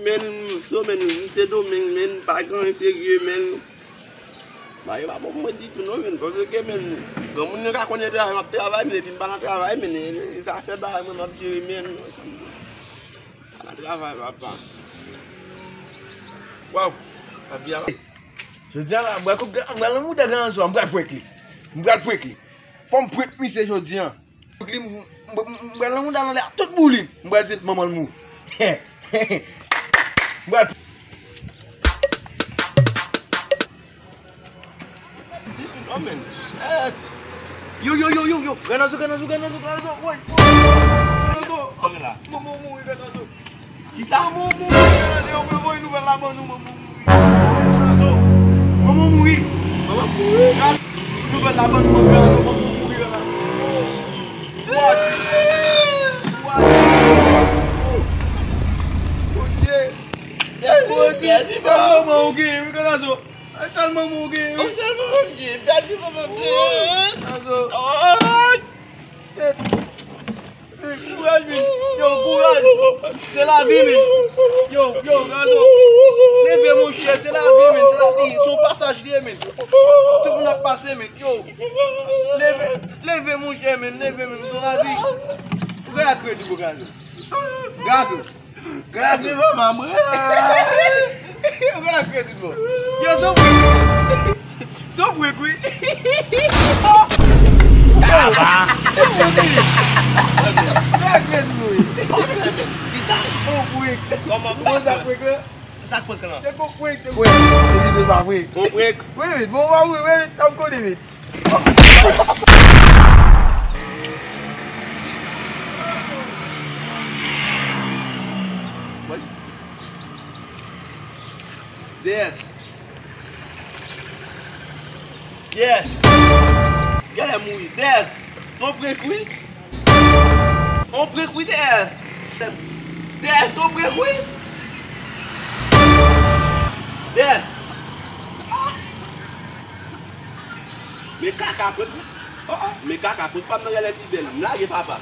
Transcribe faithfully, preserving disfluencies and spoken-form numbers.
Men, so men, m se Domeng, men, pa gen anyen serye, men. Bagay pa bon pou mwen ditou non, men, paske, men, granmoun nan ka konnen travay, m ap travay, men, epi m pa nan travay, men, e, e, zafè bagay mwen m ap jere, men. Pa nan travay, papa. Waw, lavi a. Jodi a la, m pral koup, m pral nan mouda gran zo, m pral prank li. M pral prank li. Fò m prank misye jodi a. Li, m, m, m, m pral nan mouda l anlè a tout boulin. M pral di manman l mouri. M pral. Di tout, oh, men, shit. Yo, yo, yo, yo, yo. Granazo, granazo, granazo, granazo. Woy, woy. Granazo. Sa gen la? Manman mouri, granazo. Kisa? Manman mouri, granazo. Yo, yo, yo, nouvèl la ban nou, manman mouri. Granazo. Manman mouri. Manman mouri? Nouvèl la ban nou, manman mouri, granazo. Manman mouri, granazo. Bondye. Bondye. Bondye, sèl manman ou genyen, wi, granazo. Sèl manman ou genyen, wi. Sèl manman m genyen. Pèdi manman m genyen. Granazo. Ay. Kouraj, men. Yo, kouraj. Se lavi, men. Yo, yo, granazo. Leve, monchè, se lavi, men. Se lavi. Se yon pasaj li ye, men. Tout moun ap pase, men. Yo. Leve, leve, monchè, men. Leve, men. Se lavi. Ou gen kredi pou granazo. Granazo. Granazo. Manman mwen. Ou gen kredi pou. Yo, se yon prank. Se yon prank, wi. Taba. Se yon prank, wi. Ou gen kredi pou, wi. Kisa? Se yon prank. Kòman? Ou konn sa prank la? Sa prank lan? Se yon prank, se yon prank. Epi se pa prank. Yon prank? Wi, wi, bon, wi, wi, wi, sa m konnen, wi. Death. Yes. Genlè mouri. Death. Se yon prank, wi. Se yon prank, wi, Death. Death, se yon prank, wi. Death. Men kaka prank, wi. Oh, oh. Men kaka prank, pa m nan genlè pi bèl. M lage papa.